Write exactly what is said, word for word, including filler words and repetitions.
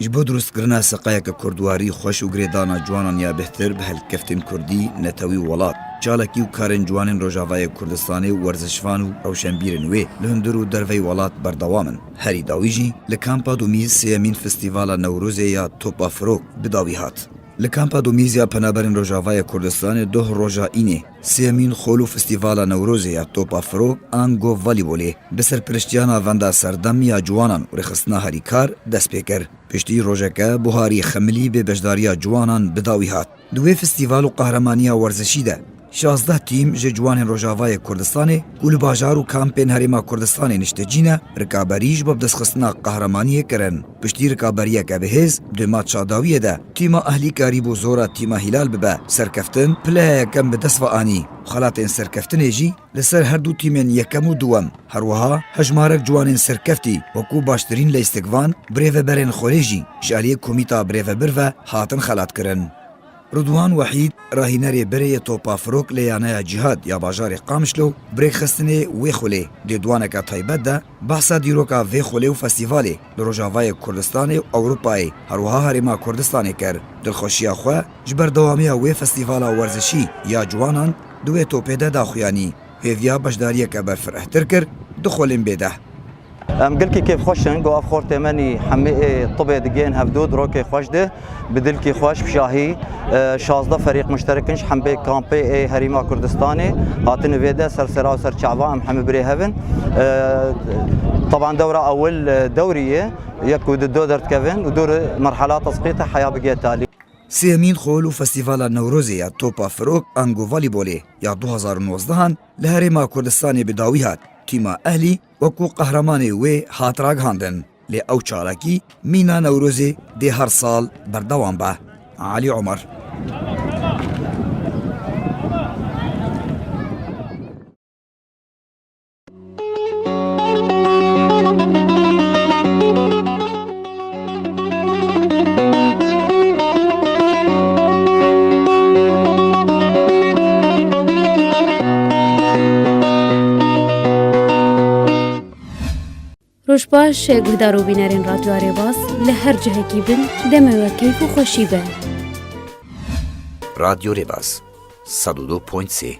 Ji bo dirustkirina seqayeke kurdwarî xweş û girêdana ciwanan ya bêhtir bi helkeftên kurdî, netewî û welat, çalakî û karên ciwanên Rojavayê Kurdistanê û werzişvan û rewşenbîrên wê li hundir û derveyî welat berdewam in. Herî dawî jî li Kampa Dumîz sêyemîn Festîvala Newrozê ya Topa Firok bi dawî hat. Li Kampa Dumîz ya Penaberên Rojavayê Kurdistanê doh roja înê sêyemîn xol û Festîvala Newrozê ya Topa Firok ango Volîbolê bi serpiriştiya Navenda Serdem ya Ciwanan û Rêxistina Herîkar dest pê kir. Piştî rojeke buharî xemilî bê beşdariya ciwanan bi dawî hat. Di wê festîval û qehremanîya werzişî de şazdeh tîm ji ciwanên Rojavayê Kurdistanê ku li bajar û kampên Herêma Kurdistanê niştecî ne, rikaberî ji bo bidestxistina qehremaniyê kirin. Piştî rikaberiyeke bihêz, di matça dawiyê de tîma Ehlî karîbû zora tîma Hîlal bibe serkeftin, pileya yekem bi dest ve anî. Xelatên serkeftinê jî li ser her du tîmên yekem û duwem, her wiha hejmarek ciwanên serkeftî wekû baştirîn leysikvan, birêveberên xwelê jî ji aliyê Komîta Birêvebir ve hatin xelatkirin. Ridwan Wehîd, rahînerê berê yê Topa Firok lê Yaneya Cîhad ya bajarê Qamişlo, bi rêkxistinê wê xwelê di dêwaneke taybet de behsa dîroka vê xwelê û festîvalê li Rojavayê Kurdistanê û Ewropayê, her wiha Herêma Kurdistanê kir. Dilxweşiya xwe ji berdewamiya wê festîvala werzişî ya ciwanan di wê topê de daxuyanî. Hêviya beşdariyeke berfirehtir kir, du xwelên bêdeh. Em gelkî kêfxweş in ku ev xortê me nî hemî ê tibê digihên hevdû di rokê xweş de, bi dilkî xweş, bi şahî, e, şazdeh ferîq muşterik in ji hembê kampê ê Herêma Kurdistanê hatine vê de ser sera û ser çava em hemî birê hev in. E, teban dewra ewil, e, dewrî ye, yek ku di do derdikevin û dû re merhela tesqîtê heya bigê talî. Sêyemîn xol û Festîvala Newrozê ya Topa Firok ango Volîbolê ya du hazar û nozdehan li Herêma Kurdistanê bi dawî hat. Tîma Ehlî wekû qehremanê wê hat ragihandin. Lê ew çalakî mîna Newrozê dê her sal berdewam be. Alî Omer. Roj baş, guhdar û bînerên Radyoya Rêbaz li her cihekî bin, demê we keyf û xweşî be. Radyo Rêbaz, sed û du point sê.